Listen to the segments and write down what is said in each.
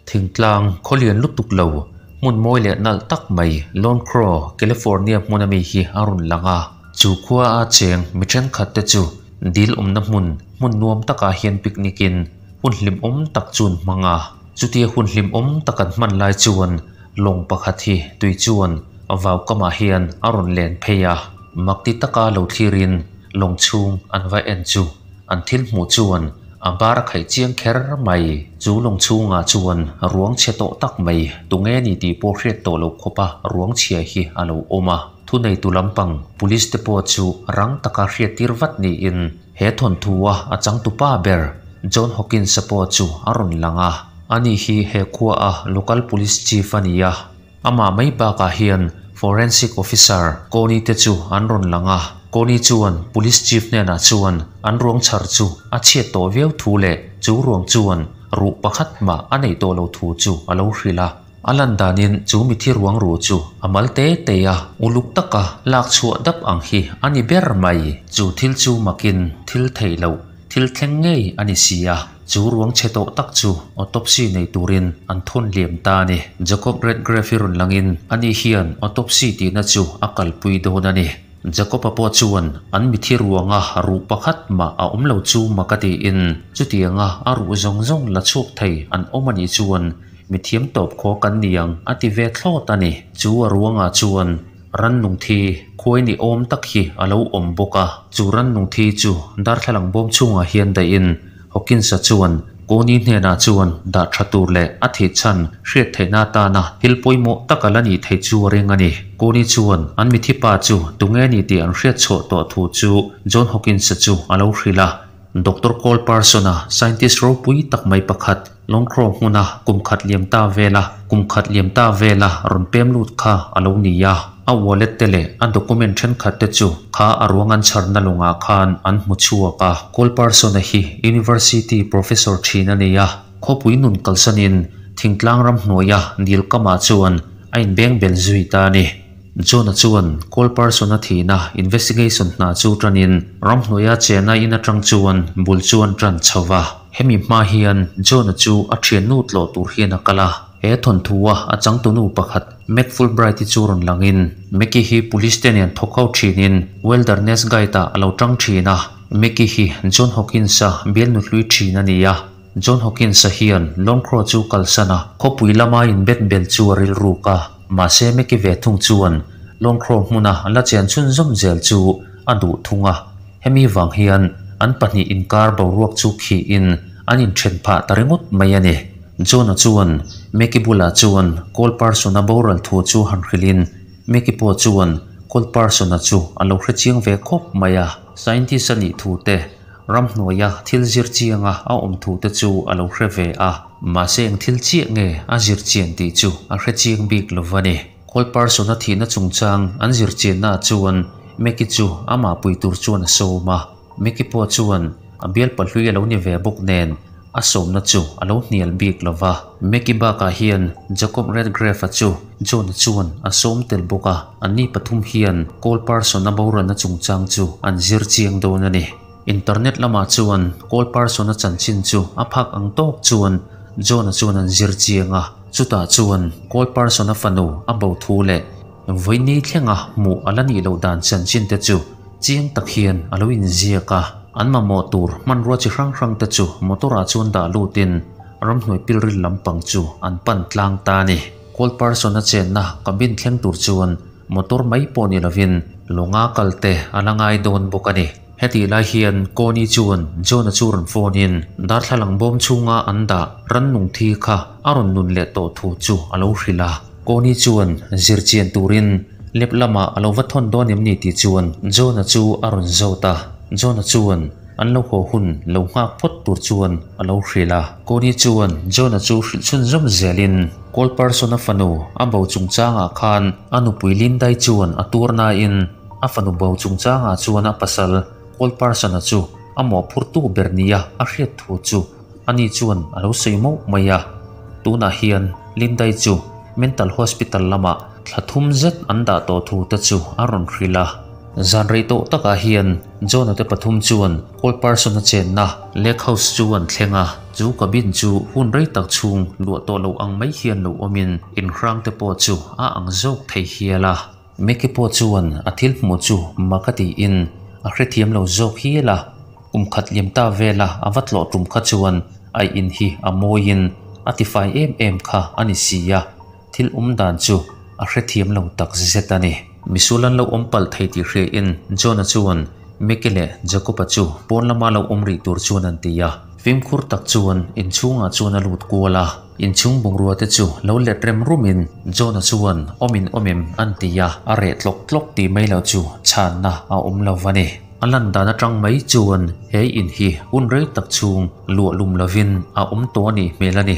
Thingtlang khawlian lutuk lo hmun mawi leh nalh tak mai Lone Crow, California hmun ami hi a rawn lang a. Chu khua a cheng mi thenkhat te chu dil awmna hmun hmun nuam takah hian picnic in hun hlimawm tak chu an hmang a. Chutia hun hlimawm tak an hman lai chuan lawng pakhat hi tui chuan vau kamah hian a rawn len phei a. Makti taka lo thlirin lawng chhung an va en chu an thil hmuh chuan a bar a khaih chiang kher mai. Chu lawng chhungah chuan ruang chhe tawh tak mai tunge ni tih pawh hriat tawh loh khawpa ruang chhia hi a lo awm a. Thuneitu lampang Police te pawh chu rang taka hriattir vat niin he thawnthu-a a changtupa ber John Hawkins-a pawh chu a rawn lang a. Ani hi he khuaa local police chief a ni a. Amah mai bakah hian forensic officer Connie te chu an rawn lang a. Connie chuan police chief hnenah chuan an ruang chhar chu a chhiat tawh viau thu leh chu ruang chuan ruh pakhat mah a neih tawh lo thu chu a lo hrilh a. A lan danin chu mithi ruang ruh chu a mal te te a, uluk taka lak chhuah dap ang hi a ni ber mai. Chu thil chu makin thil theih loh thil thleng ngei a ni si a, chu ruang chhe tawh tak chu autopsy nei turin an thawn liam ta a ni. Jacob Redgrave hi rawn langin ani hian autopsy tihna chu a kalpui dawn a ni. Jacob-a pawh chuan an mithi ruanga ruh pakhat mah a awm lo chu mak a tiin chutianga a ruh zawng zawng la chhuak thei an awm a nih chuan Mithiam tawp khaw kan ni ang a ti ve thlawt a ni. Chu a ruangah chuan rannung thi khuai ni awm tak hi a lo awm bawk a. Chu rannung thi chu darthlalang bawm chhungah hian dahin Hawkins-a chuan Connie hnenah chuan dah tha tur leh a thih chhan hriat theihna atana thil pawimawh tak a la nih theih chu a ring a ni. Connie chuan an mithi pa chu tunge ni tih an hriat chhuah tawh thu chu John Hawkins-a chu a lo hrilh a. Doctor Cole Parson-a scientist ropui tak mai pakhat Longcrow hmuna kum khat liam ta vela kum khat liam ta vela rawn pem lut kha a lo ni a. A wallet te leh a document thenkhat te chu kha a ruang an chharna lungah khan an hmu chhuak a. Cole Parson-a hi University professor thin a ni a, khawpui nun kalsanin thingtlang ram hnuaia dil kamah chuan a inbeng bel zui ta a ni. John-a chuan Cole Parson-a thihna investigation hna chu tanin ramhnuaia chena in atang chuan bul chu an tan chho va. Hemi hma hian John-a chu a thiannu tlawh tur hian a kal a. He thawnthu-a a changtunu pakhat Mac Fulbright-i chu rawn langin Mac-i hi police te nen thawk ho thinin wilderness guide-ah a lo tang thin a. Mac-i hi John Hawkins-a bialnu hlui thin a ni a. John Hawkins-a hian Lone Crow chu kalsan a, khawpui lama inbet bel chu a rilruk a. Mahse Mickey ve thung chuan Lone Crow hmuna la chen chhunzawm zel chu a duh thung a, hemi vang hian an pahnih inkar boruak chu khihin an inthen phah ta ringawt mai a ni. John-a chuan Mickey bulah chuan Cole Parson-a boral thu chu han hrilhin Mickey pawh chuan Cole Parson-a chu a lo hrechiang ve khawp mai a, scientist a nih thu te Ramhnuaia thil zir chianga a awm thu te chu a lo hre ve a, mahse eng thil chiah nge a zir chian tih chu a hre chiang bik lo va ni. Cole Parson-a thihna chungchang an zir chiannaah chuan Mickey chu amah pui tur chuan a sawm a, Mickey pawh chuan a bialpa hlui a lo ni ve bawk nen a sawmna chu a lo hnial bik lo va. Mickey bakah hian Jacob Redgrave-a chu John-a chuan a sawm tel bawk a, anni pathum hian Cole Parson-a boralna chungchang chu an zir chiang dawn a ni. Internet lamah chuan Cole Parson-a chanchin chu a phak ang tawk chuan John-a chuan an zir chiang a, chutah chuan Cole Parson-a fanu a bo thu leh vawiini thlenga hmuh a la nih loh dan chanchin te chu chiang tak hian a lo inziak a. An mamawh tur hmanrua chi hrang hrang te chu motor-ah chuan dah lutin ramhnuai pilril lampang chu an pan tlang ta a ni. Cole Parson-a chenna cabin thleng tur chuan motor mai pawh ni lovin lawnga kal te a la ngai dawn bawk a ni. Hetih lai hian Connie chuan John-a chu rawn phone in darthlalang bawm chhunga an dah rannung thi kha a rawn nun leh tawh thu chu a lo hrilh a. Connie chuan zirchian turin lep lamah a lo va thawn dawn em ni tih chuan John-a chu a rawn zawt a. John-a chuan an lo haw hun lo nghak phawt tur chuan a lo hrilh a. Connie chuan John-a chu hrilh chhunzawm zelin Cole Parson-a fanu a bo chungchangah khan a nupui Lindai chuan a tur nain A fanu bo chungchangah chuan a pasal Cole Parson-a chu a mawhphurtu ber nia a hriat thu chu ani chuan a lo sawi mauh mai a. Tunah hian Lindai chu mental hospital lamah thla thum zet an dah tawh thu te chu a rawn hrilh a. Zan rei tawh takah hian John-a te pathum chuan Cole Parson-a chenna Lake House chu an thleng a. Chu cabin chu hun rei tak chhung luah tawh loh ang mai hian lo awmin inhrang te pawh chu a ang zawk thei hial a. Meki pawh chuan a thil hmuh chu mak a tiin a hrethiam lo zawk hial a. Kum khat liam ta vela a va tlawh tum kha chuan a in hi a mawiin a tifai em em kha a ni si a, thil awm dan chu a hrethiam lo tak zet a ni. Misual an lo awm palh thei tih hriain John-a chuan Meki leh Jacob-a chu pawn lama lo awm rih tur chuan an ti a. Fimkhur tak chuan inchhungah chuan a lut kual a, inchhung bungrua te chu lo let rem rumin John-a chuan awmin awm em an ti a, a reh tlawk tlawk tih mai loh chu chhanna a awm lo va ni. A lan dan atang mai chuan he in hi hun rei tak chhung luah lum lovin a awm tawh a nih hmel a ni.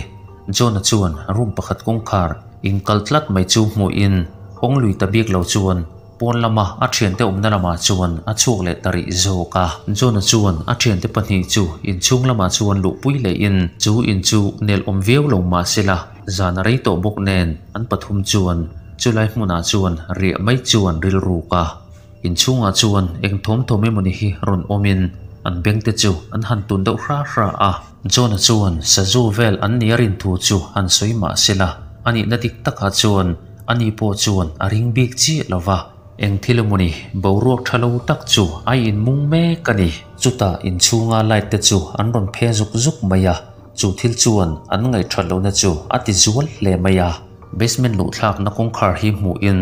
John-a chuan room pakhat kawngkhar inkal tlat mai chu hmuhin hawng lui ta bik lo chuan pawn lama a thiante awmna lamah chuan a chhuak leh ta rih zawk a. John-a chuan a thiante pahnih chu inchhung lamah chuan luhpui lehin chu in chu nel awm viau lo mah sela zan a rei tawh bawk nen an pathum chuan chulai hmunah chuan riah mai chuan rilruk a. Inchhungah chuan eng thawm thawm emawni hi rawn awmin an bengte chu an han tun deuh hra hra a. John-a chuan sazu vel an nia rin thu chu han sawi mah sela, a nihna dik takah chuan ani pawh chuan a ring bik chiah lo va. Eng thil emawni boruak tha lo tak chu a inmung mek a ni. Chutah inchhunga light te chu an rawn phe zuk zuk mai a, chu thil chuan an ngaihthat lohna chu a ti zual hle mai a. Basement luhthlakna kawngkhar hi hmuhin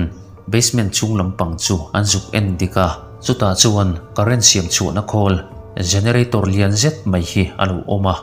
basement chhung lampang chu an zuk en dik a, chutah chuan current siam chhuahna khawl generator lian zet mai hi a lo awm a,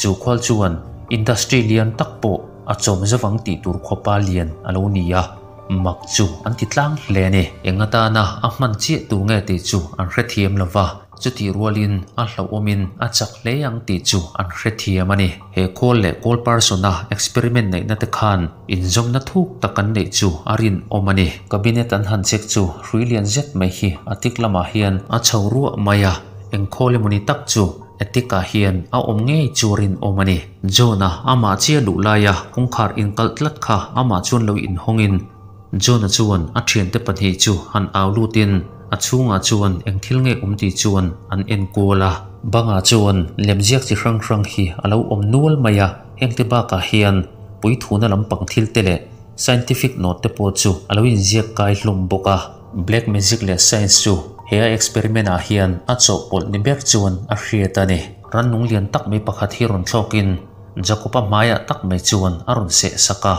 chu khawl chuan industry lian tak pawh a chawm zavang tih tur khawpa lian a lo ni a, mak chu an ti tlang hle a ni. Eng atana a hman chiah tur nge tih chu an hrethiam lo va. Chutih rualin a hlauhawmin a chak hle ang tih chu an hrethiam a ni. He khawl leh kawl person-a experiment neihna te khan inzawmna thuk tak an neih chu a rinawm a ni. Cabinet an han check chu hrui lian zet mai hi a tik lamah hian a chho ruah mai a, eng khawl emawni tak chu attic ah hian a awm ngei chu a rinawm a ni. John-a amah chiah luh laia kawngkhar inkalh tlat kha amah chuan lo inhawngin John-a chuan a thiante pahnih chu han au lutin a chhungah chuan eng thil nge awm tih chuan an en kual a. Bangah chuan lemziak chi hrang hrang hi a lo awm nual mai a, hengte bakah hian puithuna lampang thil te leh scientific note te pawh chu a lo inziak kai hlawm bawk a. Black magic leh science chu he a experiment ah hian a chawhpawlh ni ber chuan a hriat a ni. Rannung lian tak mai pakhat hi rawn thlawkin Jacob-a hmaiah tak mai chuan a rawn seh sak a.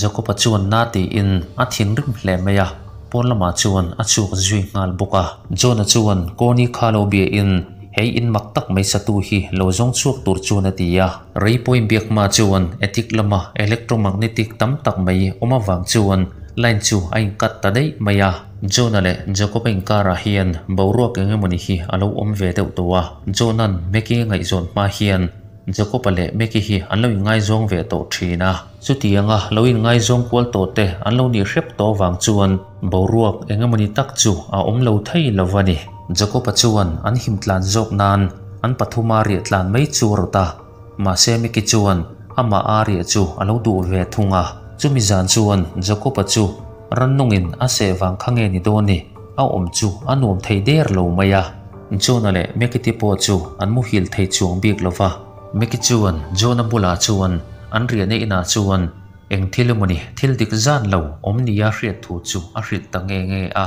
Jacob-a chuan na tiin a thinrim hle mai a, pawn lamah chuan a chhuak zui nghal bawk a. John-a chuan Connie kha lo biain hei in mak tak mai satu hi lo zawng chhuak tur chuan a ti a. Rei pawhin biak hma chuan attic lama electromagnetic tam tak mai awm avang chuan line chu a incut ta daih mai a. John-a leh Jacob-a inkarah hian boruak eng emawni hi a lo awm ve deuh tawh a. John-a'n Maggie a ngaihzawn hma hian Jacob-a leh Maggie hi an lo inngaizawng ve tawh thin a. Chutianga lo inngaizawng kual tawh te an lo nih hrep tawh avang chuan boruak eng emawni tak chu a awm lo thei lo va ni. Jacob-a chuan an him tlan zawk nan an pathuma riah tlan mai chu a rawt a, mahse Maggie chuan amah a riah chu a lo duh ve thung a. Chumi zan chuan Jacob-a chu rannungin a seh vang kha nge ni dawn ni, a awm chu a nuam thei der lo mai a. John-a leh Mekiti pawh chu an muhil thei chuang bik lo va. Meki chuan John-a bulah chuan an riahna inah chuan eng thil emawni thil dik zan lo awm nia hriat thu chu a hrilh ta nge nge a.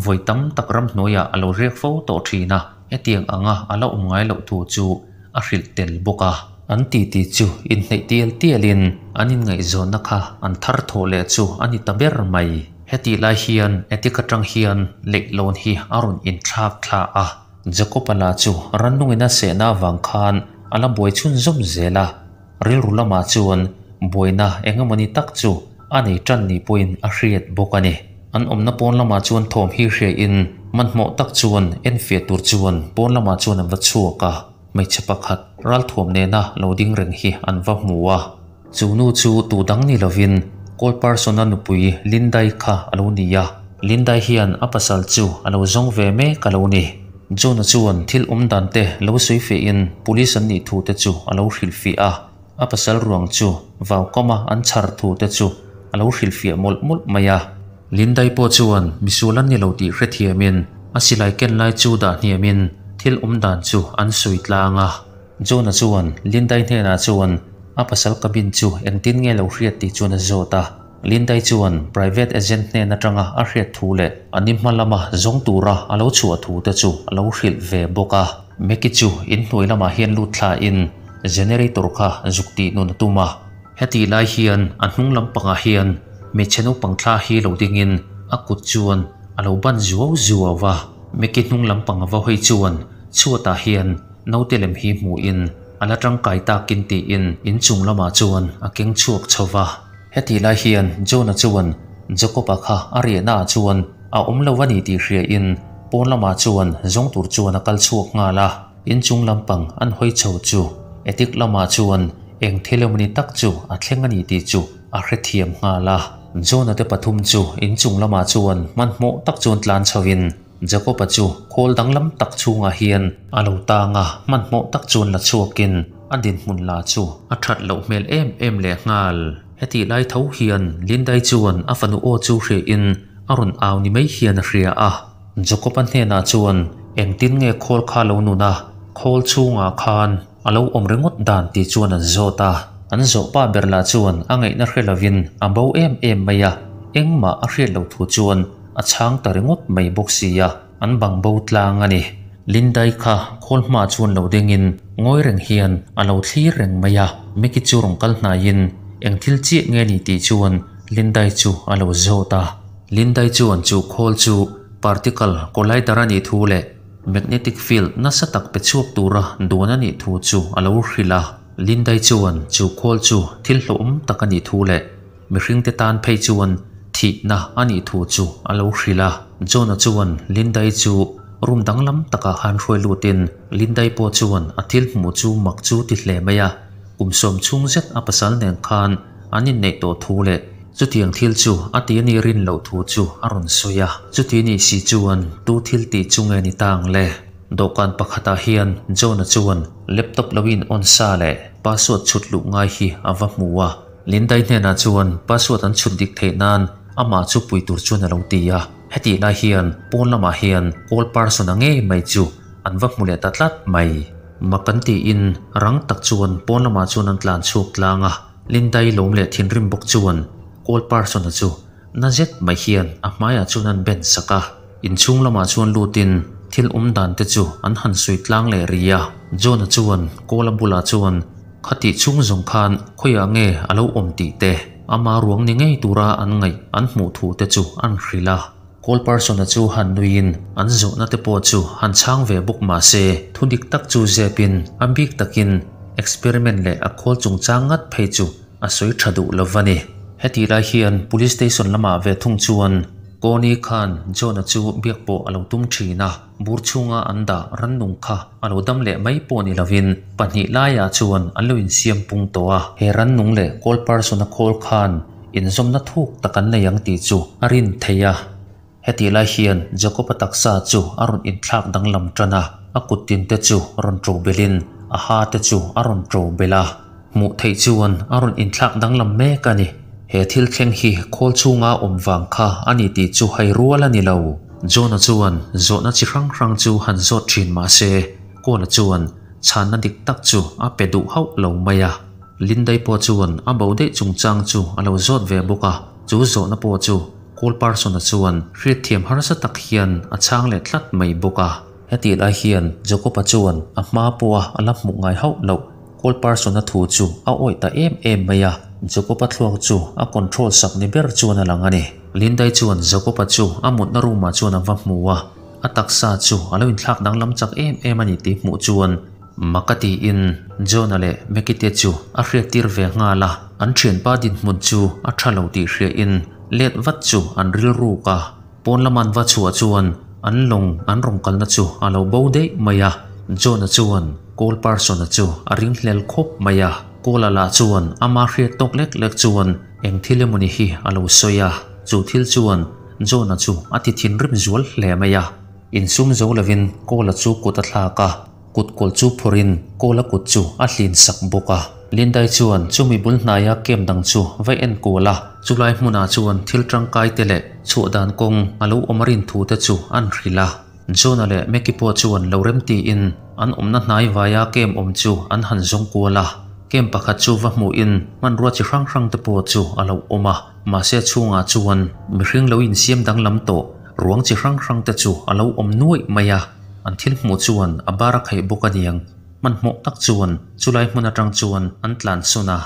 Vawi tam tak ramhnuaiah a lo riak fo tawh thin a, hetiang anga a la awm ngai loh thu chu a hrilh tel bawk a. An titi chu inhneih tial tialin an inngaihzawnna kha an thar thawh leh chu a ni ta ber mai. Hetih lai hian Attic atang hian leihlawn hi a rawn inthlak thla a, Jacob-a lah chu rannungin a sehna avang khan a la buai chhunzawm zel a, rilru lamah chuan buaina eng emawni tak chu a nei tan ni pawhin a hriat bawk a ni. An awmna pawn lamah chuan thawm hi hriain hmanhmawh tak chuan enfiah tur chuan pawn lamah chuan an va chhuak a, hmeichhe pakhat ralthuam nena lo ding reng hi an va hmu a. Chu nu chu tu dang ni lovin Cole Parson-a nupui Lindai kha a lo ni a. Lindai hian a pasal chu a lo zawng ve mek a lo ni. John-a chuan thil awm dan te lo sawi fehin police an nih thu te chu a lo hrilhfiah a. A pasal ruang chu vau kawma an chhar thu te chu a lo hrilhfiah mawlh mawlh mai a. Lindai pawh chuan misual an ni lo tih hrethiamin a silai ken lai chu dah hniamin thil awm dan chu an sawi tlang a. John-a chuan Lindai hnenah chuan a pasal cabin chu engtin nge lo hriat tih chuan a zawt a. Lindai chuan private agent hnen atanga a hriat thu leh an i hma lama zawng tura a lo chhuah thu te chu a lo hrilh ve bawk a. Meki chu inhnuai lamah hian lut thla in generator kha zuk tih nun a tum a. Hetih lai hian a hnung lampangah hian hmeichhe naupang thla hi lo dingin a kut chuan a lo ban zuau zuau a. Meki hnung lampang a va hawi chuan chhuatah hian naute lem hi hmuhin a la tangkai takin tiin inchung lamah chuan a keng chhuak chho va. Hetih lai hian John-a chuan Jacob-a kha a riahnaah chuan a awm lo a ni tih hriain pawn lamah chuan zawng tur chuan a kal chhuak nghal a. Inchung lampang an hawi chho chu Etik lamah chuan eng thil emawni tak chu a thleng a ni tih chu a hrethiam nghal a. John-a te pathum chu inchung lamah chuan hmanhmawh tak chuan tlan chhoin Jacob-a chu khawl danglam tak chhungah hian a lo tang a, hmanhmawh tak chuan la chhuakin a dinhmun la chu a that loh hmel em em leh nghal. Hetih lai tho hian Lindai chuan a fanu aw chu hriain a rawn au ni mai hian a hria a. Jacob-a hnenah chuan engtin nge khawl kha lo nun a, khawl chhungah khan a lo awm ringawt dan tih chuan an zawt a. An zawh pa ber lah chuan a ngaihna hre lovin a bo em em mai a, engmah a hriat loh thu chuan a chhang ta ringawt mai bawk si a, an bang bo tlang a ni. Lindai kha khawl hmaah chuan lo dingin ngawi reng hian a lo thlir reng mai a, Mickey chu rawn kal hnaiin eng thil chiah nge ni tih chuan Lindai chu a lo zawt a. Lindai chuan chu khawl chu particle collider a nih thu leh magnetic field nasa tak pe chhuak tura duan a nih thu chu a lo hrilh a. Lindai chuan chu khawl chu thil hlauhawm tak a nih thu leh Mihringte tan phei chuan thihna a nih thu chu a lo hrilh a. John-a chuan Lindai chu room danglam takah khan hruai lutin Lindai pawh chuan a thil hmuh chu mak chu ti hle mai a. Kum sawm chhung zet a pasal nen khan an inneih tawh thu leh chutiang thil chu a ti a nih rin loh thu chu a rawn sawi a. Chuti nih si chuan tu thil tih chu nge ni ta ang le? Dawhkan pakhatah hian John-a chuan laptop lo in on sa leh password chhut luh ngai hi a va hmu a. Lindai hnenah chuan password an chhut dik theih nan amah chu pui tur chuan a lo ti a. Hetih lai hian pawn lamah hian call person a ngei mai chu an va hmu leh ta tlat mai. Mak an tiin rang tak chuan pawn lamah chuan an tlan chhuak tlang a. Lindai lawm leh thinrim bawk chuan call person-a chu na zet mai hian a hmaiah chuan an ben sak a. Inchhung lamah chuan lutin thil awm dan te chu an han sawi tlang leh ri a. John-a chuan call-a bulah chuan Khatih chhung zawng khan khawiah nge a lo awm tih te, ama ruang ni ngei tura an ngaih an hmuh thu te chu an hrilh a. Call person-a chu han nuiin an zawhna te pawh chu han chhang ve bawk mah se, thu dik tak chu zepin a bik takin experiment leh a khawl chungchang ngat phei chu a sawi tha duh lo va ni. Hetih lai hian Police Station lamah ve thung chuan Connie khan John-a chu biak pawh a lo tum thin a. Bur chhunga an dah rannung kha a lo dam leh mai pawh ni lovin pahnih laiah chuan an lo insiam pung tawh a. He rannung leh call person-a khawl khan inzawmna thuk tak an nei ang tih chu a rin theih a. Hetih lai hian Jacob-a taksa chu a rawn inthlak danglam tan a, a kut tinte chu rawn ṭo belhin a ha te chu a rawn ṭo belh a. Hmuh theih chuan a rawn inthlak danglam mek a ni. He thil thleng hi khawl chhunga awm vang kha a ni tih chu hai rual a ni lo. John-a chuan zawhna chi hrang hrang chu han zawt thin mah se, Kawl-a chuan chhanna dik tak chu a pe duh hauh lo mai a. Lindai pawh chuan a bo daih chungchang chu a lo zawt ve bawk a, chu zawhna pawh chu Kawl Parson-a chuan hriatthiam harsa tak hian a chhang leh tlat mai bawk a. Hetih lai hian Jacob-a chuan a hma pawha a la hmuh ngai hauh loh Call person-a thu chu a awih ta em em mai a, Jacob-a thluak chu a control sak ni ber chuan a lang a ni. Lindai chuan Jacob-a chu a mutna room-ah chuan a va hmu a, a taksa chu a lo inthlak danglam chak em em a ni tih hmuh chuan mak a tiin John-a leh Mekite chu a hriattir ve nghal a, an thianpa dinhmun chu a tha lo tih hriain let vat chu an rilruk a. Pawn lama an va chhuah chuan an lawng an rawn kalna chu a lo bo daih mai a, John-a chuan Cole Parson-a chu a ring hlel khawp mai a, Cole-a lah chuan ama hriat tawk lek lek chuan eng thil emawni hi a lo sawi a, chu thil chuan John-a chu a ti thinrim zual hle mai a. Insum zo lovin Cole-a chu kut a thlak a. Kut kawl chu phawrhin Kawla kut chu a hlin sak bawk a. Lindai chuan chumi bul hnaia camp dang chu va en kual a, chulai hmunah chuan thil tangkai te leh chhuah dan kawng a lo awm a rin thu te chu an hrilh a. John-a leh Mackie pawh chuan lo rem tiin an awmna hnai vaia camp awm chu an han zawng kual a. Camp pakhat chu va hmuhin hmanrua chi hrang hrang te pawh chu a lo awm a, mahse chhungah chuan mihring lo insiam danglam tawh ruang chi hrang hrang te chu a lo awm nuaih mai a, an thil hmuh chuan a bar a khaih bawk aniang. Hmanhmawh tak chuan chulai hmun atang chuan an tlansawn a.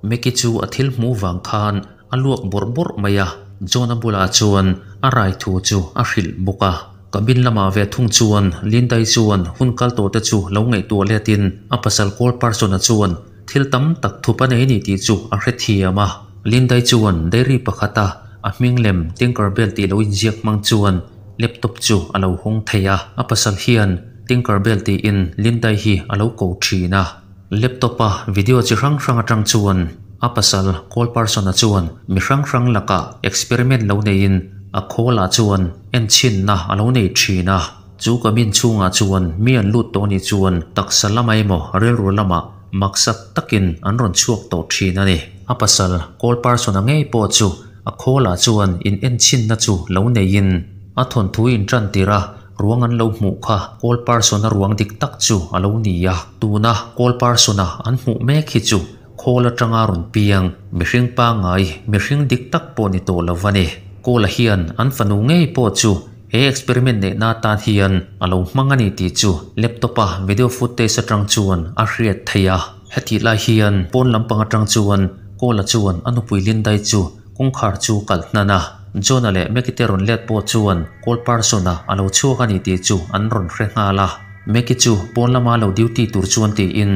Mickey chu a thil hmuh vang khan a luak bawrh bawrh mai a, John-a bulah chuan a rai thu chu a hrilh bawk a. Cabin lamah ve thung chuan Linda-i chuan hun kal tawh te chu lo ngaihtuah letin a pasal Cole Parson-a chuan thil tam tak thup a nei ni tih chu a hrethiam a. Linda-i chuan dairy pakhata a hming lem Tinker Bell tih lo inziak hmang chuan laptop chu a lo hawng thei a. A pasal hian Tinker Bell tiin Linda-i hi a lo ko thin a. Laptop a video chi hrang hrang atang chuan a pasal Cole Parson-a chuan mi hrang hrang lakah experiment lo neiin a khawlah chuan enchhinna a lo nei thin a. Chu cabin chhungah chuan mi an lut tawh anih chuan taksa lama emaw rilru lamah maksak takin an rawn chhuak tawh thin a ni. A pasal Cole Parson-a ngei pawh chu a khawlah chuan in enchhinna chu lo neiin a thawnthu in tan tir a. Ruang an lo hmuh kha Cole Parson-a ruang dik tak chu a lo ni a. Tuna Cole Parson-a an hmuh mek hi chu khawl atanga rawn piang, mihring pangngai, mihring dik tak pawh ni tawh lo a ni. Cole-a hian an fanu ngei pawh chu he experiment neihna atan hian a lo hmang a ni tih chu laptop-a video footage atang chuan a hriat theih a. Hetih lai hian pawn lampang atang chuan Cole-a chuan a nupui Linda-i chu Kawngkhar chu kalh hnan a, John-a leh Maggie te rawn let pawh chuan Cole Parson-a a lo chhuak a ni tih chu an rawn hre nghal a. Maggie chu pawn lama lo duty tur chuan tiin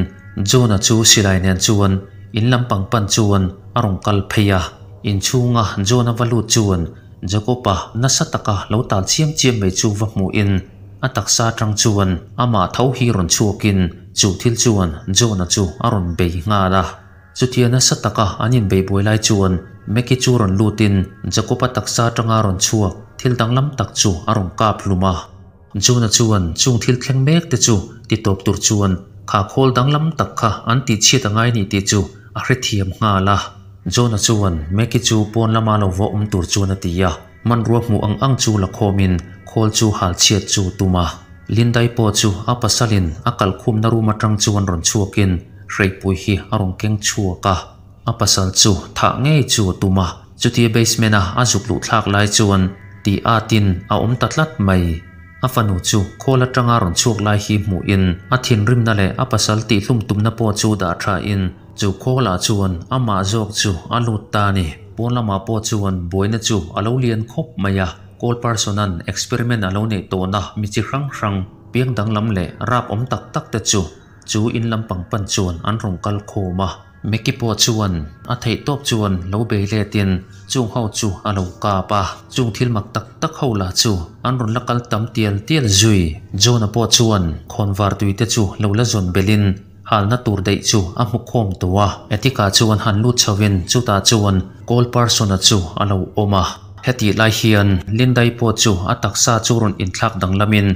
John-a chu silai nen chuan in lampang pan chuan a rawn kal phei a. Inchhunga John-a va lut chuan Jacob-a nasa taka lo tal chiam chiam mai chu va hmuhin a taksa atang chuan amah tho hi rawn chhuakin chu thil chuan John-a chu a rawn bei nghal a. Chutia nasa taka an inbeibuai lai chuan Meki chu rawn lutin Jacob-a taksa atanga rawn chhuak thil danglam tak chu a rawn kap hlum a. Jona chuan chung thil thleng mek te chu ti tawp tur chuan kha khawl danglam tak kha an tihchhiat a ngai ni tih chu a hrethiam nghal a. Jona chuan Meki chu pawn lama lo va awm tur chuan a ti a, hmanrua hmuh ang ang chu la khawmin khawl chu hal chhiat chu tum a. Lindai pawh chu a pasalin a kalkhumna room atang chuan rawn chhuakin Hreipui hi a rawn keng chhuak a, a pasal chu thah ngei chu a tum a, chutia basement a a zuk luh thlak lai chuan tih atin a awm ta tlat mai. A fanu chu khawl atanga rawn chhuak lai hi hmuhin a thinrimna leh a pasal tihhlum tumna pawh chu dah thain chu khawlah chuan amah zawk chu a lut ta a ni. Pawn lamah pawh chuan buaina chu a lo lian khawp mai a, Cole Parson-a'n experiment a lo neih tawhna mi chi hrang hrang, piang danglam leh rap awm tak tak te chu Chu in lampang pan chuan an rawn kal khawm a, Meki pawh chuan a theih tawp chuan lo bei letin chung ho chu a lo kap a, chung thil mak tak tak ho lah chu an rawn la kal tam tial tial zui. John-a pawh chuan khawnvar tui te chu lo la zawn belhin halna tur daih chu a hmu khawm tawh a, Etika chuan han lut chhoin chutah chuan Cole Parson-a chu a lo awm a. Hetih lai hian Lindai pawh chu a taksa chu rawn inthlak danglamin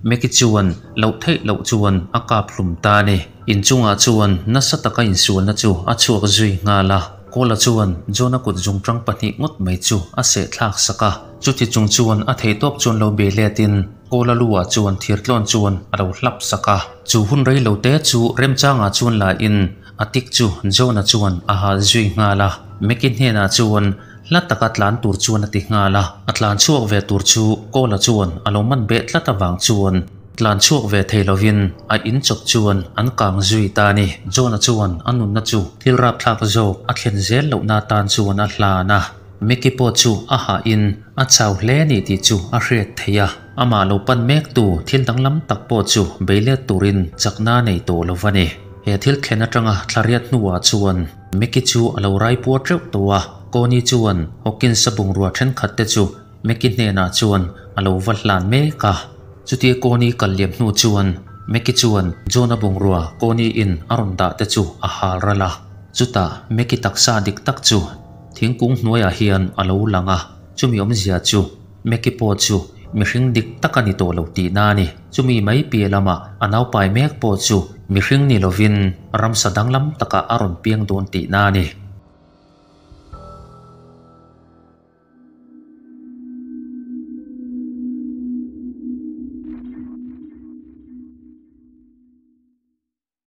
Meki chuan loh theih loh chuan a kap hlum ta a ni. Inchungah chuan nasa taka insualna chu a chhuak zui nghal a. Kawla chuan John-a kut zungtang pahnih ngawt mai chu a seh thlak sak a. Chuti chung chuan a theihtawp chuan lo bei letin Kawla lu ah chuan thirtlawn chuan a lo hlap sak a. Chu hun rei lo te chu remchangah chuan la in a tik chu John-a chuan a hal zui nghal a. Meki hnenah chuan Hla taka tlan tur chuan a ti nghal a, a tlan chhuak ve tur chu Kawla chuan a lo man beh tlat avang chuan tlan chhuak ve thei lovin a in chawp chuan an kang zui ta a ni. John-a chuan a nunna chu thil rapthlak zawk a thlen zel lohna atan chuan a hlan a, Mickey pawh chu a hahin a chau hle a ni tih chu a hriat theih a, amah lo pan mektu thil danglam tak pawh chu bei let turin chakna a nei tawh lo va ni. He thil thlen atanga thlariat hnuah chuan Mickey chu a lo rai puar teuh tawh a, Connie chuan Hawkins-a bungrua thenkhat te chu Mickey hnenah chuan a lo va hlan mek a. Chutia Connie kal liam hnu chuan Mickey chuan John-a bungrua Connie-in a rawn dah te chu a hal ral a. Chutah Mickey taksa dik tak chu thingkung hnuaiah hian a lo lang a, chumi awmzia chu Mickey pawh chu mihring dik tak a ni tawh lo tihna a ni. Chumi mai piah lamah a naupai mek pawh chu mihring ni lovin ramsa danglam takah a rawn piang dawn tihna a ni.